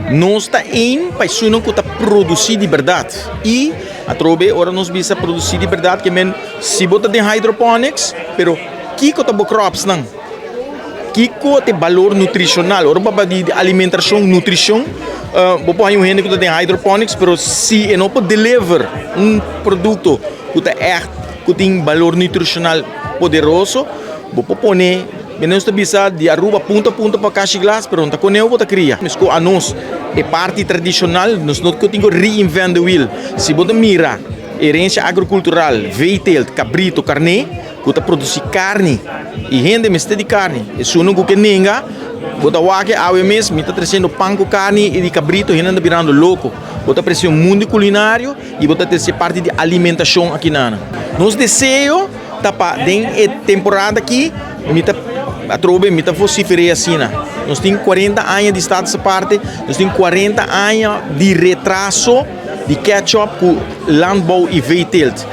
Nos ta aim pa esunnan cu ta produci di berdad. Y atrobe ora nos bisa produci di berdad ke men si bo ta den hydroponics, pero kico ta bo crops nan? Kico ta e balor nutricional? Ora bo papia di alimentacion, nutricion, bo por haña un hende cu ta den hydroponics, pero si e no por deliver un producto cu ta echt cu tin balor nutricional poderoso, bo por pone. Nos ta bisa di Aruba punto a punto pa Kashi Glas, pero no ta coneu bo ta cria. Mesco anos e parti tradicional, nos no tin cu reinvent the wheel. Si bo ta mira herencia agrocultural, veeteelt, cabrito, carne, cu ta produci carni y hende mester di carni. Esun cu ke nenga, bo ta wak awe mes, mi ta treciendo pan cu carni y di cabrito, hende ta birando loco. Bo ta aprecia un mundo culinario y bo ta trece parti di alimentacion aki nan. Nos deseo ta pa den e temporada aki, mi ta atrobe mi ta vocifer'é asina. Nos tin 40 aña di Status Aparte, nos tin 40 aña di retraso di catch up cu landbouw y veeteelt.